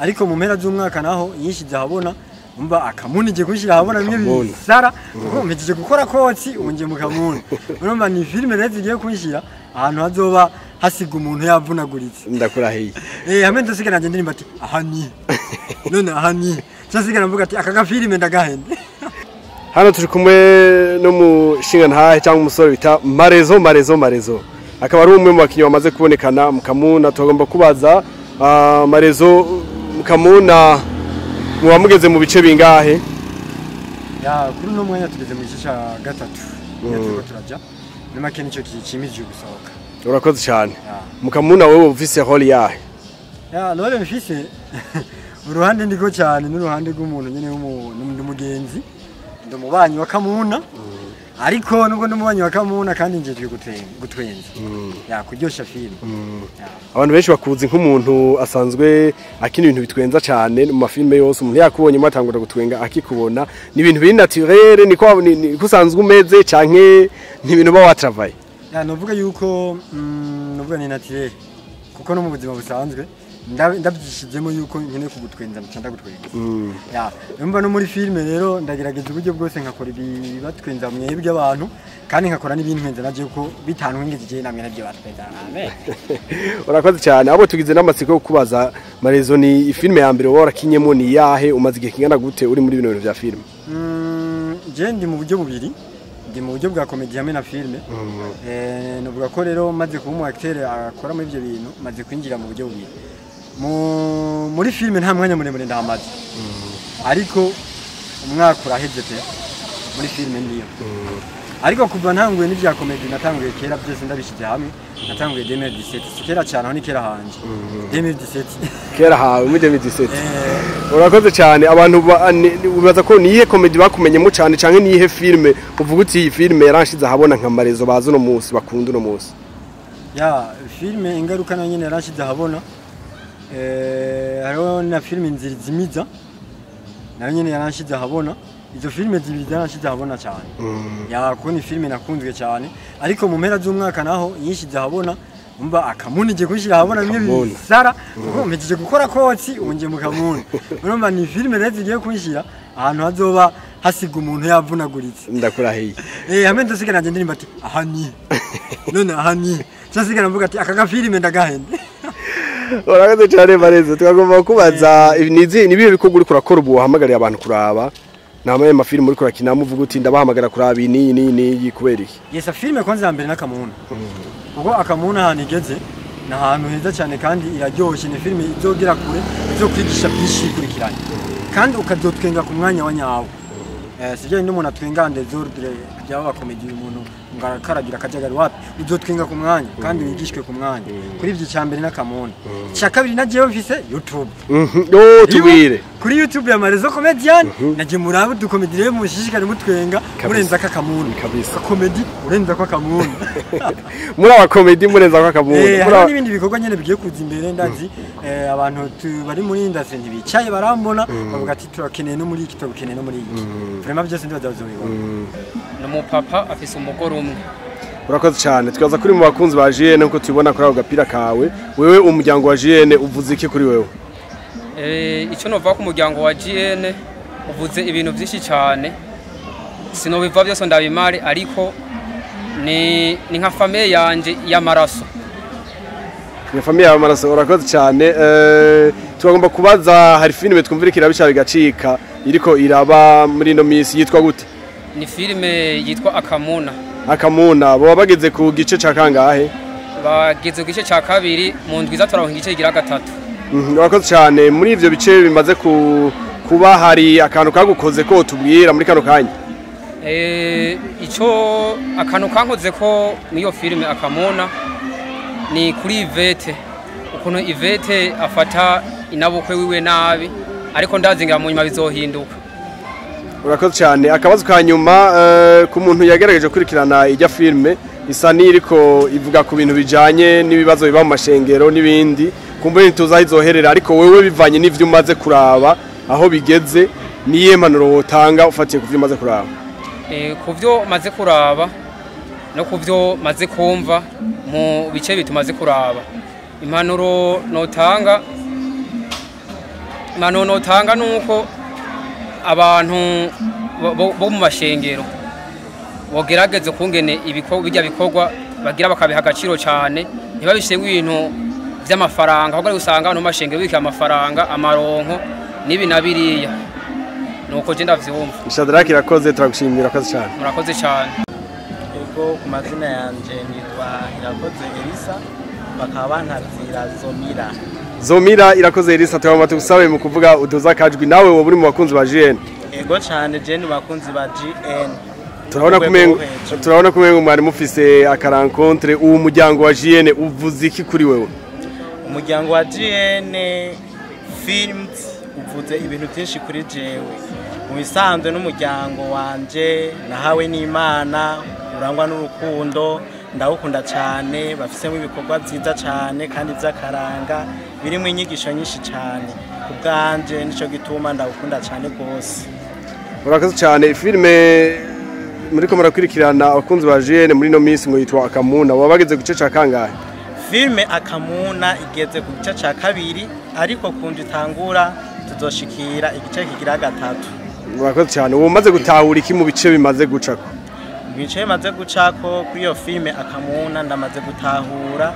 Ariko mu mpera z'umwaka naho yishize ahabona, umva Akamuni igiye kunshyira ahabona bimwe bisara, kuko mpejeje gukora kotsi, ubu ngiye mu Kamuni. Urumva ni filime rero zigiye kunshyira ahantu hazoba hasiga umuntu yavunaguritse. Ndakurahiye. Hamwe ndasigara nanjye ndirimba ati aha ni none, aha ni nsigara mvuga ati aka gafilime ndagahende. Hano turi kumwe n'umushingantahe cyangwa umusore bita Marezo. Marezo, Marezo akaba ari umwe mu bakinnyi bamaze kubonekana mu Kamuna. Tugomba kubaza Marezo, mu Kamuna muba mugeze mu bice bingahe? Ya, kuri uno mwanya tugeze mu gice cya gatatu. Iyo turiko turaja muri make nicyo kimije gusohoka. Urakoze cyane. Ya. Mu Kamuna wewe ufise rôle yahe? Ya, rôle mfise, uruhande ndiko cyane n'uruhande rw'umuntu nyene w'umugenzi, ndi umubanyi wa Kamuna. Ariko nubwo ndi umubanyi wa Kamuna, kandi njejwe gutwenza, ya, kuryosha filime. Ya. Abantu benshi bakuzi nk'umuntu asanzwe akina ibintu bitwenza cyane mu mafilme yose. Umuntu yakubonye atangura gutwenga akikubona. Ni ibintu biri naturel, niko niko usanzwe umeze, canke ni ibintu uba watravaye? Ya, novuga yuko novuga ni naturel, kuko no mu buzima busanzwe ndabyishizemo yuko nkeneye kugutwenza, nca ndagutwenza. Ya, umva no muri filime rero ndagerageza uburyo bwose nkakora ibibatwenza mwebwe abantu, kandi nkakora n'ibintwenza navyo, ko bitantwengeje jewe namwe navyo batwenza. Amen. Urakoze cyane. Abo tugize n'amatsiko yo kubaza Marezo, ni filime ya mbere wowe warakinyemo ni yahe? Umaze igihe kingana gute uri muri bino bintu vya filime? Je ndi mu buryo bubiri, ndi mu buryo bwa comédie hamwe na filime. Novuga ko rero maze kuba umu acteur akora muri ibyo bintu, maze kwinjira mu buryo bubiri. Muri filime nta mwanya muremure ndahamaze, ariko umwaka uraheze pe muri filime niyo. Ariko kuva ntanguye n'ibya comédie, natanguye kera, byose ndabishyize hamwe natanguye 2017. Si kera cyane, aho ni kera hanje, 2017. Kera hawe muri 2017. Eh. Urakoze cyane. Abantu ubaza ko niyihe comédie bakumenyemo cyane, canke niyihe filime uvuga uti iyi filime yaranshize ahabona nka Marezo bazi uno munsi, bakunda uno munsi? Ya, filime Ingaruka nayo nyene yarashize ahabona. Hariho na filime Inzira Izimiza, nayo nyene yaranshize ahabona. Izo filime zibiri zaranshize ahabona cyane. Ya, kuko ni filime nakunzwe cyane. Ariko mu mpera z'umwaka naho yishize ahabona, umva Akamuni igiye kunshyira ahabona bimwe Kamuni. bisara, kuko mpejeje gukora kotsi, ubu ngiye mu Kamuni. Urumva ni filime rero zigiye kunshyira ahantu hazoba hasiga umuntu yavunaguritse. Ndakurahiye. Hamwe ndasigara nanjye ndirimba ati aha ni none, aha ni nsigara mvuga ati aka gafilime ndagahende. Urakoze cyane Marezo. Twagomba kubaza ni ibihe bikorwa uriko urakora ubu wahamagarira abantu kuraba? Ni amaye mafilime uriko urakinamo uvuga uti ndabahamagara kuraba iyi n'iyi n'iyi n'iyi, kubera iki? Yesa, filime kwanza ya mbere n'Akamuna, kuko Akamuna ahantu igeze ni ahantu heza cyane kandi iraryoshye. Ni filime izogera kure, izokwigisha byinshi ikurikiranye, kandi ukazotwenga ku mwanya wa nyawo. Sivyo n'umuntu atwenga en désordre byaba comédie, umuntu ngo arakaragira akajagari, wapi. Uzotwenga ku mwanya kandi wigishwe ku mwanya. Kuri ivyo icya mbere n'Akamuna. Icya kabiri na jewe mfise YouTube. Yo, tubwire. Kuri YouTube ya Marezo Comedian naje, murabe uducomédie rero, mushishikare mutwenga murenza akakamuna. Comédie urenza ko Akamuna. Muri abacomédie murenza ko Akamuna. Hariho n'ibindi bikorwa nyene bigiye kuza imbere. Ndazi abantu bari muri industry ntibicaye, barambona bavuga ati turakeneye no muri iki, turakeneye no muri iki. Vraiment byose ndibaza bazobibona. Ni umupapa afise umugore umwe. Urakoze cyane. Twaza kuri mu bakunzi ba JN, nkuko tubibona kuri ako gapira kawe. Wewe umuryango wa JN uvuze iki kuri wewe? Icyo novuga ku muryango wa GN, uvuze ibintu byinshi cyane, sinobiva byose ndabimare, ariko ni nka famille yanje y'amaraso. Ni famille yawe maraso. Urakoze cyane. Tugomba kubaza, hari filime twumvira irabisha bigacika iriko iraba muri ino minsi, yitwa gute? Ni filime yitwa Akamuna. Akamuna baba bageze ku gice ca kangahe? Bageze ku gice cya kabiri, mu ndwi iza turaronka igice kigira gatatu. Urakoze cyane. Muri ivyo bice bimaze kuba, hari akantu kagukoze ko tubwira muri kano kanya? Ico akantu kankoze ko muri iyo filime Akamuna ni kuri Ivete, ukuntu Ivete afata inabukwe wiwe nabi, ariko ndazi ngira mu nyuma bizohinduka. Urakoze cyane. Akabazo ka nyuma, ku muntu yagerageje gukurikirana ijya filime, isa n'iriko ivuga ku bintu bijanye n'ibibazo biba mu mashengero n'ibindi, kumbe ntituzi aho izoherera. Ariko wewe bivanye n'ivyo umaze kuraba aho bigeze, niyihe mpanuro wotanga ufatiye ku vyo umaze kuraba? Ku byo maze kuraba no ku byo maze kumva mu bice bitumaze kuraba, impanuro notanga Manono tanga nuko abantu bo mu mashengero bogerageze kungene ibikorwa bijya bikorwa bagira bakabiha agaciro cyane, ntibabishe ibintu by'amafaranga, ahubwo usanga abantu mu mashengero bika amafaranga amaronko nibi nabiriya. Nuko je ndavyumva. Shadrack irakoze, turagushimira, urakoze cyane. Murakoze cyane. Ego, ku mazina yanje nitwa Irakoze Elisa, bakaba bantazira Zomira. Zomira Irakoze Elisa, twagomba tugusabe mu kuvuga uduza akajwi, nawe wowe uri mu bakunzi ba GN. Ego cyane, je ni bakunzi ba GN. Turabona kumengo mwari mufise aka rencontre. Uwo muryango wa GN uvuze iki kuri wewe? Umuryango wa GN Films uvuze ibintu byinshi kuri jewe. Mu bisanzwe n'umuryango wanje nahawe n'Imana, urangwa n'urukundo, ndawukunda cyane, bafisemo ibikorwa byiza cyane kandi by'akaranga, birimo inyigisho nyinshi cyane. Ku bwanje nico gituma ndawukunda cyane rwose. Urakoze cyane. Filime muriko murakurikirana abakunzi ba GN muri no minsi ngo yitwa Akamuna, waba bageze ku gice ca kangahe? Filime Akamuna igeze ku gice ca kabiri, ariko kundi itangura tuzoshikira igice kigira gatatu. Murakoze cyane. Ubu umaze gutahura iki mu bice bimaze gucako? Mu bice bimaze gucako kuri iyo filime Akamuna, ndamaze gutahura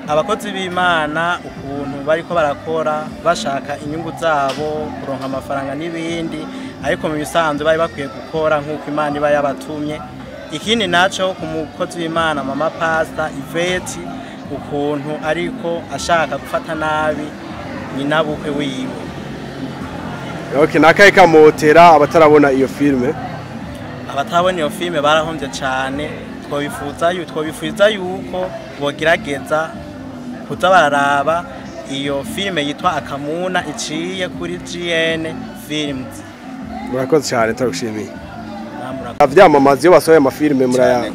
abakozi b'Imana ukuntu bariko barakora bashaka inyungu zabo, kuronka amafaranga n'ibindi, ariko mu bisanzwe bari bakwiye gukora nk'uko Imana iba yabatumye. Ikindi naco ku mukozi w'Imana mama Pastor Yvette, ukuntu ariko ashaka gufata nabi nyinabukwe wiwe. Okay, nakaye kamotera abatarabona iyo filme? Abatabona iyo filme barahombye cyane. Twobifuza yuko bogerageza kuza bararaba iyo filme yitwa Akamuna iciye kuri GN Films. Murakoze cyane, turagushimiye. Avyamamaza iyo basohoye amafilme muraya.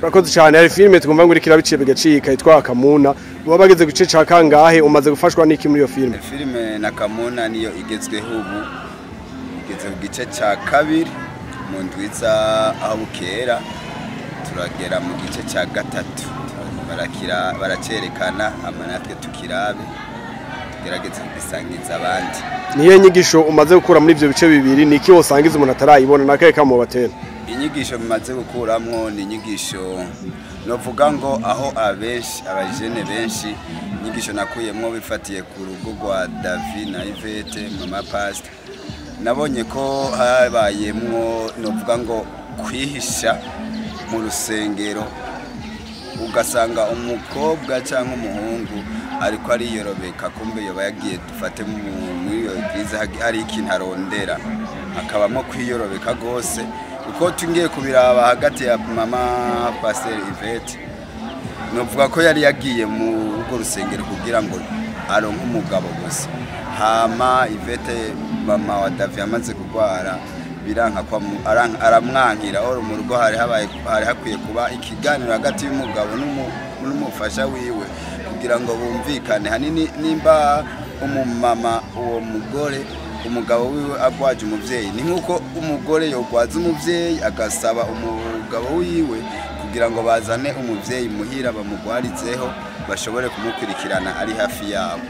Murakoze cyane. Hari filme twumva ngo irikira biciye bigacika yitwa Akamuna, uba bageze ku gice ca kangahe? Umaze gufashwa n'iki muri iyo filme? Filme Nakamuna niyo igezweho ubu, igeze ku gice ca kabiri. Mu ndwiza aho bukera turagera mu gice ca gatatu, barakira baracerekana amanatwe tukirabe tugerageze kugisangiza abandi. Niyo nyigisho umaze gukura muri ivyo bice bibiri, niki wosangiza umuntu atarayibona nakaye kamubatera? Inyigisho bimaze gukuramwo ni inyigisho novuga ngo aho abenshi abajene benshi, inyigisho nakuyemwo bifatiye ku rugo rwa David na Yvette mama Pastor, nabonye ko habayemwo novuga ngo kwihisha mu rusengero, ugasanga umukobwa cyangwa umuhungu ariko ariyorobeka, kumbe yoba yagiye dufate muri iyo eglise hari ikintu arondera, akabamo kwiyorobeka gose. Uko tungiye kubiraba hagati ya mama Pastor Yvette, novuga ko yari yagiye mu rugo rusengero kugira ngo aronke umugabo gusa. Hama Yvette mama wa David amaze kugwara biranka kwa aramwankira. Oro mu rugo hari habaye hari hakwiye kuba ikiganiro hagati y'umugabo n'umufasha wiwe kugira ngo bumvikane. Hanini nimba umumama uwo mugore umugabo wiwe agwaje umuvyeyi, ni nkuko umugore yogwaza umuvyeyi agasaba umugabo wiwe kugira ngo bazane umuvyeyi muhira bamugwarizeho bashobore kumukurikirana ari hafi yabo.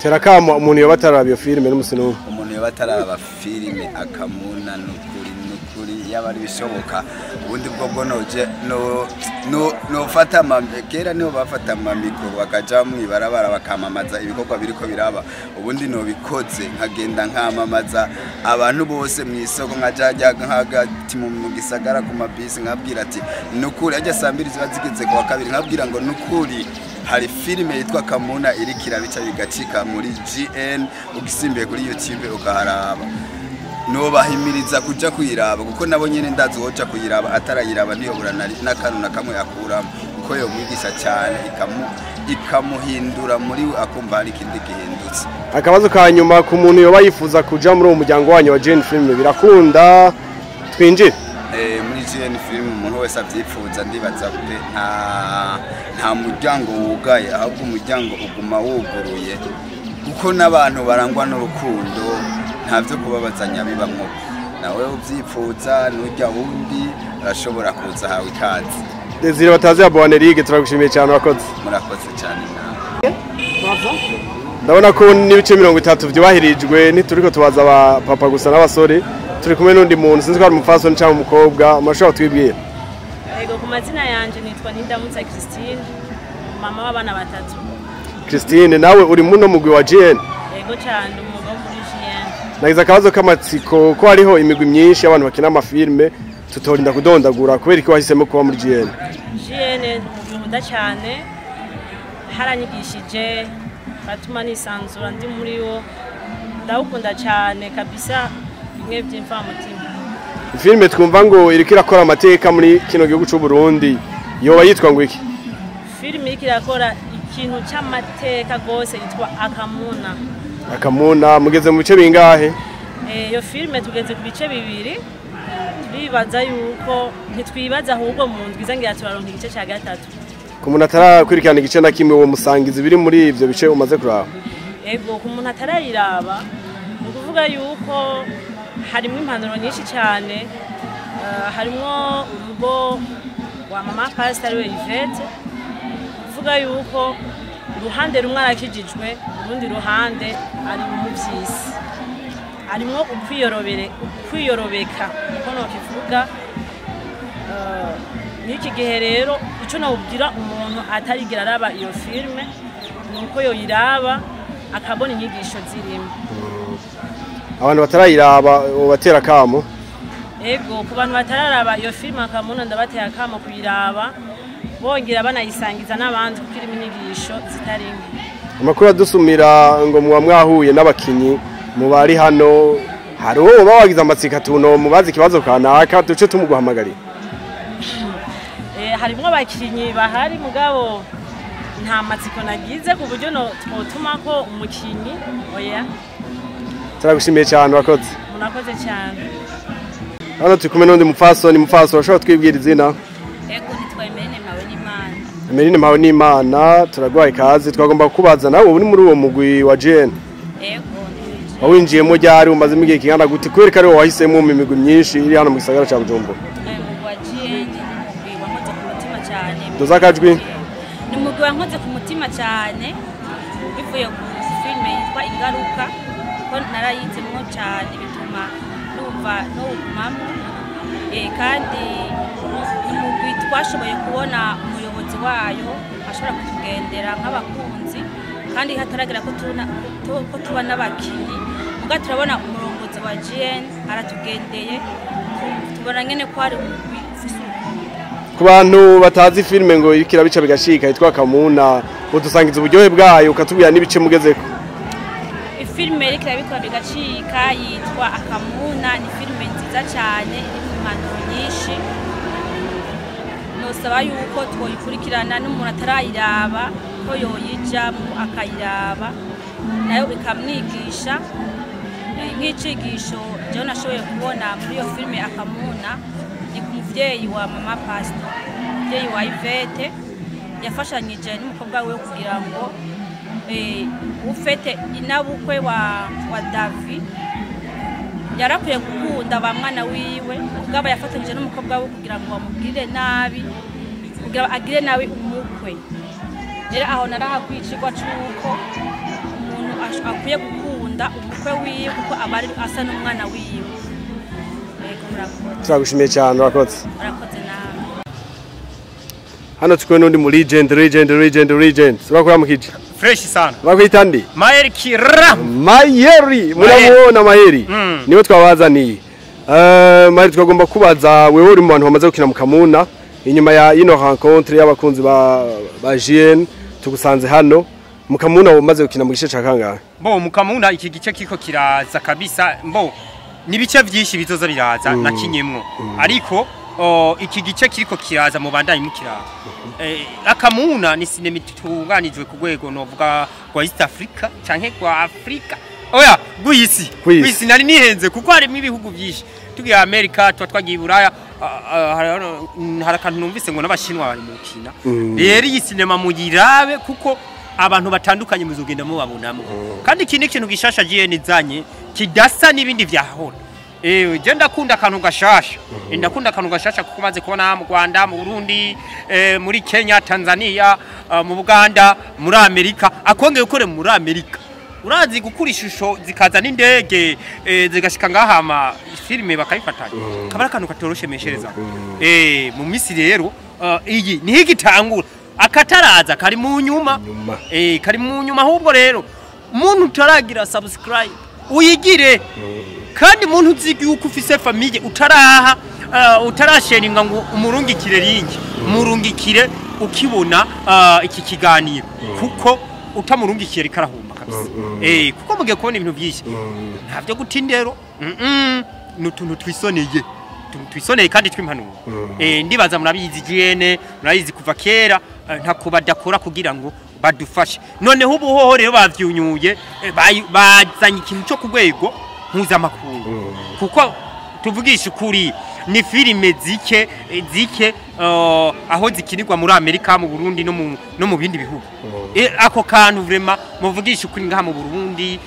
Terakama umuntu yoba ataraba iyo filime n'umusi n'umwe. Umuntu yoba ataraba filime Akamuna nukuri nukuri yaba ari bishoboka, ubundi bwo bwo noje no no nofata kera niho bafata amamikro bakaja mu ibarabara bakamamaza ibikorwa biriko biraba, ubundi no bikoze nkagenda nkamamaza abantu bose mu isoko, nkajya hagati mu gisagara ku mabisi nkabwira ati nukuri ajya saa mbiri ziba zigeze ku wa kabiri, nkabwira ngo nukuri hari filime yitwa Kamuna irikira bica bigacika muri GN, ugisimbiye kuri YouTube ukaharaba. Nobahimiriza kuja kuyiraba kuko nabo nyene ndazi woja kuyiraba atarayiraba ntiyobura n'akantu na kamwe akuramo, kuko yomwigisha cyane ikamuhindura muri we akumva hari ikindi gihindutse. Akabazo ka nyuma ku muntu yoba yifuza kuja muri uwo muryango wanyu wa GN Film, birakunda twinjire? Muri GN Film umuntu wese avyifuza ndibaza pe nta muryango wugaye, ahubwo umuryango uguma wuguruye kuko n'abantu barangwa n'urukundo, nta vyo kubabazanya bibamwo. Nawe uvyifuza n'urya wundi arashobora kuza hawe ikaze. Desire batazi ya Boanerige, turagushimiye cyane, wakoze. Murakoze cyane nawe. Ndabona ko n'ibice 30 byubahirijwe, ntituriko tubaza aba papa gusa n'abasore, turi kumwe n'undi muntu sinzi ko ari umupfasoni cyangwa umukobwa. Murashobora kutwibwira? Ego, ku mazina yanje nitwa Nindamutsa Christine, mama w'abana batatu. Christine, nawe uri muno mugwi wa GN? Ego cyane, umugabo muri GN. Nagize akabazo k'amatsiko ko hariho imigwi myinshi y'abantu bakina amafilme tutorinda kudondagura, kubera ko wahisemo kuba muri GN? GN umugwi nkunda cyane, haranyigishije batuma nisanzura ndi muri wo, ndawukunda cyane kabisa, bimwe by'imfamutima. Filime twumva ngo iriko irakora amateka muri kino gihugu c'u Burundi yoba yitwa ngo iki? Filime iriko irakora ikintu c'amateka gose yitwa Akamuna. Akamuna, mugeze mu bice bingahe? Iyo filime tugeze ku bice 2, turibaza yuko ntitwibaza ahubwo mu ndwi ngira turaronka igice ca 3. Ku muntu atarakurikirana igice na kimwe, uwo musangizi biri muri ivyo bice umaze kuraba? Ego, ku muntu atarayiraba ni ukuvuga yuko harimo impanuro nyinshi cyane, harimo urugo rwa mama pastor we Yvette, kuvuga yuko uruhande rumwe arakijijwe, urundi ruhande ari mu byisi, harimo ukwiyorobeka uko nokivuga. N'iki gihe rero icyo nawubwira umuntu atarigira araba iyo filme ni uko yoyiraba akabona inyigisho zirimo. Abantu batarayiraba ubatera kamo? Ego, ku bantu batararaba iyo filme Akamuna ndabatera akamo kuyiraba, bongera banayisangiza n'abandi kuko irimo inyigisho zitari nke. Amakuru adusumira ngo muba mwahuye n'abakinyi mu bari hano, hari uwo uba wagize amatsiko atuno mubaze ikibazo kanaka duce tumuguhamagarira? Harimo abakinyi bahari mugabo nta matsiko nagize ku buryo no twotuma ko umukinyi oya. Turagushimiye cyane, wakoze. Murakoze cyane. Hano turi kumwe n'undi mupfasoni. Mupfasoni, urashobora twibwira izina? Ego, nitwa Emeline Mpawenimana. Emeline Mpawenimana, turaguhaye ikaze. Twagomba kukubaza, nawe uri muri uwo mugwi wa GN? Ego, ndi muri GN. Wawinjiyemo ryari, umazemo igihe kingana gute? Kubera ko ari wowe wahisemo mu migwi myinshi iri hano mu gisagara ca Bujumbura. Umugwi wa GN ni umugwi wankoze ku mutima cyane. Duza akajwi. Ni umugwi wankoze ku mutima cyane bivuye ku filime yitwa Ingaruka, ko narayizemwo cyane bituma numva nowugumamo. Kandi umugwi twashoboye kubona umuyobozi wayo ashobora kutugendera nk'abakunzi, kandi hataragera ko tuba n'abakinyi, muga turabona umurongozi wa GN aratugendeye, tubona nyene ko ari umugwi ufise urukundo. Ku bantu batazi filime ngo iriko irabica bigashika yitwa Akamuna, udusangiza uburyohe bwayo ukatubwira n'ibice mugezeko? Filime iriko irabikora bigacika yitwa Akamuna, ni filime nziza cyane irimo impanuro nyinshi. Nosaba yuko twoyikurikirana n'umuntu atarayiraba ko yoyijamwo akayiraba nayo ikamwigisha. Nk'icigisho jewe nashoboye kubona muri iyo filime Akamuna ni ku muvyeyi wa mama pastor, umuvyeyi wa Yvette, yafashanyije n'umukobwa wiwe kugira ngo ufete inabukwe wa Davi yarakwiye gukunda ba mwana wiwe, ubwaba yafatanyije n'umukobwa we kugira ngo bamubwire nabi, kugira agire nabi umukwe. Rero aho narahakwicirwa c'uko umuntu akwiye gukunda umukwe wiwe kuko aba ari asa n'umwana wiwe. Yego, murakoze. Turagushimiye cyane, urakoze. Murakoze nawe. Hano turi kumwe n'undi mu legend, legend, legend, legend. Turakuramukije. Fresh sana. Bakwita nde? Maeri Kira. Mayeri, muramuona Mayeri. Niwe twabazaniye. Mayeri, twagomba kubaza wewe uri mu bantu bamaze gukina mu Kamuna, inyuma ya ino rencontre y'abakunzi ba GN tugusanze hano mu Kamuna, umaze gukina mu gice ca kangahe? Bo mu Kamuna iki gice kiko kiraza kabisa, mbo nibice vyinshi bizoza biraza nakinyemwo. Ariko iki gice kiriko kiraza mu bandanye mukiraza. Akamuna ni sinema itunganijwe ku rwego novuga rwa East Africa canke rwa Africa. Oya, rw'isi. Rw'isi nari nihenze kuko harimo ibihugu byinshi. Tugiye Amerika, tuba twagiye i Buraya, hari akantu numvise ngo n'Abashinwa bari mu kina. Rero iyi sinema muyirabe kuko abantu batandukanye muzogenda mubabonamo. Kandi iki ni ikintu gishasha GN izanye kidasa n'ibindi vyahora. Je ndakunda akantu gashasha. Ndakunda akantu gashasha kuko maze kubona mu Rwanda, mu Burundi, muri Kenya, Tanzania, mu Buganda, muri Amerika, akongeye ukore muri Amerika. Urazi gukura ishusho zikaza n'indege, zigashika ngahama filime bakayifatanya, kaba ari akantu katoroshe meshereza. Mu misi rero iyi niho igitangura, akataraza kari mu nyuma. Nyuma. Kari mu nyuma. Ahubwo rero muntu utaragira subscribe uyigire, kandi muntu uzi yuko ufise famille utaraha, utarasharinga ngo umurungikire link, murungikire ukibona iki kiganiro, kuko utamurungikiye rikarahuma kabisa. Kuko mugiye kubona ibintu byinshi ntavyo gutindero, ni utuntu twisoneye, utuntu twisoneye kandi tw'impanuro. Ndibaza murabizi, GN murabizi kuva kera, ntako badakora kugira ngo badufashe. Noneho ubu hoho rero bavyunyuye, bazanye ikintu cyo ku rwego mpuzamakungu, kuko tuvugisha ukuri ni filime zike zike aho zikinirwa muri Amerika, mu Burundi no mu bindi bihugu. Ako kantu vraiment muvugisha ukuri ngaha mu Burundi,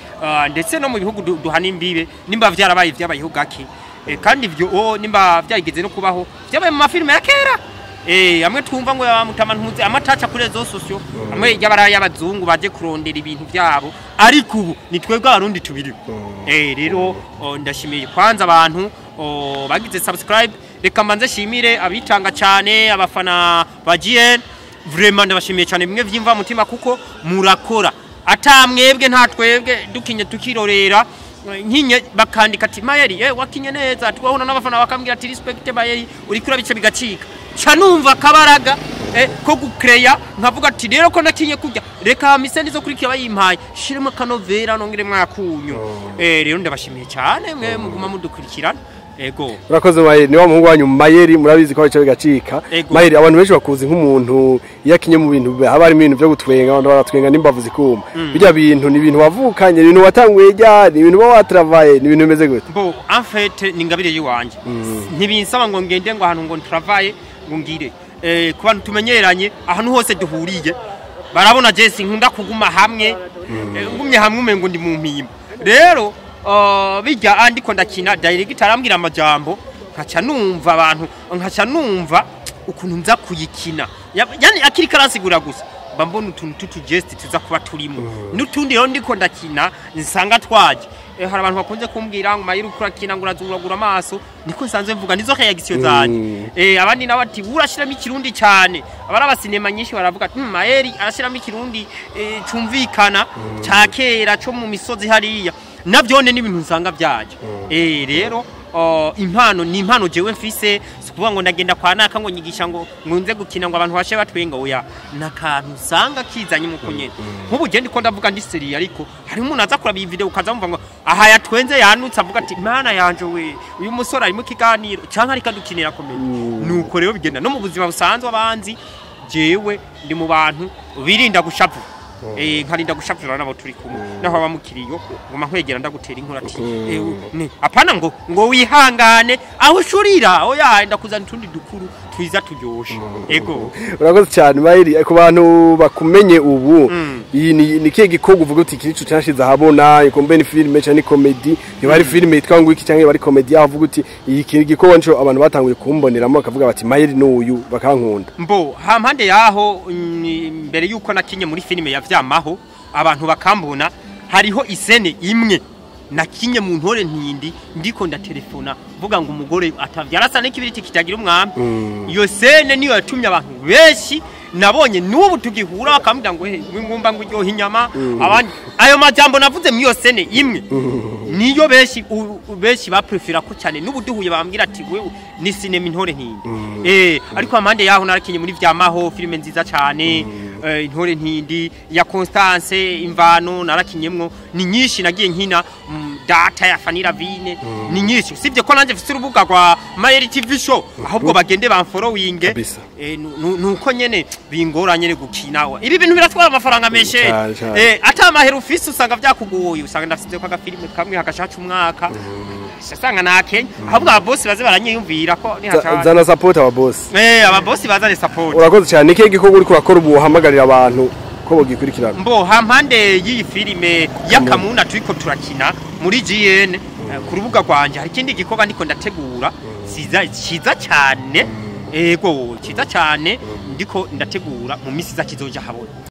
ndetse no mu bihugu duhana imbibe, nimba vyarabaye vyabayeho gake. Kandi ivyo nimba vyageze no kubaho vyabaye mu mafilime ya kera, amwe twumva ngo yabamutama ntuze amataca kuri réseaux sociaux, amwe y'abara y'abazungu baje kurondera ibintu vyabo, ariko ubu ni twebwe Abarundi tubiri. Rero ndashimiye kwanza abantu bagize subscribe. Reka mbanze shimire abitanga cyane, abafana ba GN, vraiment ndabashimiye cyane bimwe vyimva mutima, kuko murakora, atamwebwe nta twebwe dukinye tukirorera. Nkinye bakandika ati "Mayeri, wakinye neza", twahona n'abafana bakambwira ati "Respect Mayeri, uriko urabice bigacika", ca numva kabaraga ko gukreya, nkavuga ati rero ko nakinye kurya, reka mise nizo kurikira bayimpaye shiremo kanovera nongere mwakunyu. Rero ndabashimiye cyane mwe muguma mudukurikirana, ego. Urakoze Mayeri, ni wa muhungu wanyu Mayeri, murabizi ko bica bigacika. Ego. Mayeri, abantu benshi bakuzi nk'umuntu iyo akinye mu bintu haba harimo ibintu byo gutwenga, abantu baratwenga n'imbavu zikuma. Bijya bintu ni ibintu wavukanye, ni ibintu watanguye ryari, ni ibintu uba watravaye, ni ibintu bimeze gute? Bo, en fait ni ingabire yiwanje, ntibinsaba ngo ngende ngo ahantu ngo ntravaye ngo ngire. Ku bantu tumenyeranye, ahantu hose duhuriye barabona Jesse nkunda kuguma hamwe. Ngumye hamwe umengo ndi mu mpimba. Rero bijya andiko ndakina, director arambwira amajambo, nkaca numva abantu, nkaca numva ukuntu nza kuyikina. Yani akiri karansigura gusa mba mbona utuntu tutu geste tuza kuba turimo n'utundi. Rero ndiko ndakina nsanga twaje. Hari abantu bakunze kumbwira ngo "Mayiri, uko urakina ngo urazuragura amaso", niko nsanzwe mvuga, nizo réaction zanje. Abandi nabo ati "Urashiramo ikirundi cyane". Abari abasinema nyinshi baravuga ati "Mayeri arashiramo ikirundi cumvikana ca kera co mu misozi hariya", navyone n'ibintu nsanga byaje. Rero impano ni impano jewe mfise, si ukuvuga ngo ndagenda kwa naka ngo nyigisha ngo nkunze gukina ngo abantu bashe batwenga, oya, nakantu usanga kizanye muko nyene. Nk'ubu je ndiko ndavuga ndi sérieux, ariko hari umuntu aza kuraba iyi video ukaza mumva ngo aha yatwenze yanutse, avuga ati "Mana yanje we, uyu musore ari mu kiganiro canke ariko adukinira comedy". Nuko rero bigenda no mu buzima busanzwe. Abanzi jewe ndi mu bantu birinda gushavura, nkarinda gushavura nabo turi kumwe, naho aba mukiriyo ngoma nkwegera ndagutera inkuru ati apana ngo wihangane aho ushurira, oya, ndakuzana utundi dukuru twiza turyoshe, ego. Urakoze cyane Mayeri. Ku bantu bakumenye ubu, iyi ni kihe gikorwa uvuga uti iki nico cyashize ahabona, ikombe ni filime cyangwa ni comedy, yoba ari filime yitwa ngo iki cyangwa yoba ari comedy, aho uvuga uti iyi kintu gikorwa nico abantu batanguye kumboneramo bakavuga bati "Mayeri n'uyu", bakankunda? Mbo hampande yaho, mbere yuko nakinye muri filime ya Vyamaho abantu bakambona, hariho i scène imwe nakinye mu Ntore Ntindi, ndiko ndatelefona mvuga ngo umugore atavyara asa n'ikibiriti kitagira umwami. Iyo scène niyo yatumye abantu benshi nabonye n'ubu tugihura bakambwira ngo "He ngumba ngo uryoha inyama", abandi ayo majambo navuze muri iyo scène imwe niyo benshi benshi baprefera ko cyane n'ubu duhuye bambwira ati "Wewe ni sinema Intore Ntindi". Ariko amande yaho narakinye muri Vyamaho, filime nziza cyane, Intore Ntindi ya Constance, Imvano narakinyemwo, ni nyinshi nagiye nkina, data ya Fanira Vine, ni nyinshi. Usibye ko nanjye mfise urubuga rwa Mayeri TV Show, ahubwo bagende bamfollowinge. Kabisa. Nuko nyene bingora nyene gukina ibi bintu biratwara amafaranga menshi. Cyane, cyane. Ata amahera ufise usanga vyakugoye, usanga ndafise ko agafilime kamwe hagashaca umwaka, usanga nakenya. Ahubwo ababosi baze baranyiyumvira ko nihaca Zana support aba boss. Ababosi bazane support. Urakoze cyane. Ni kihe gikorwa uriko urakora ubu uhamagarira abantu ko bogikurikirana? Mbo hampande y'iyi filime y'Akamuna turiko turakina muri GN, ku rubuga rwanje hari ikindi gikorwa ndiko ndategura ciza ciza cyane, ego, ciza cyane ndiko ndategura, mu misi iza kizoja habona.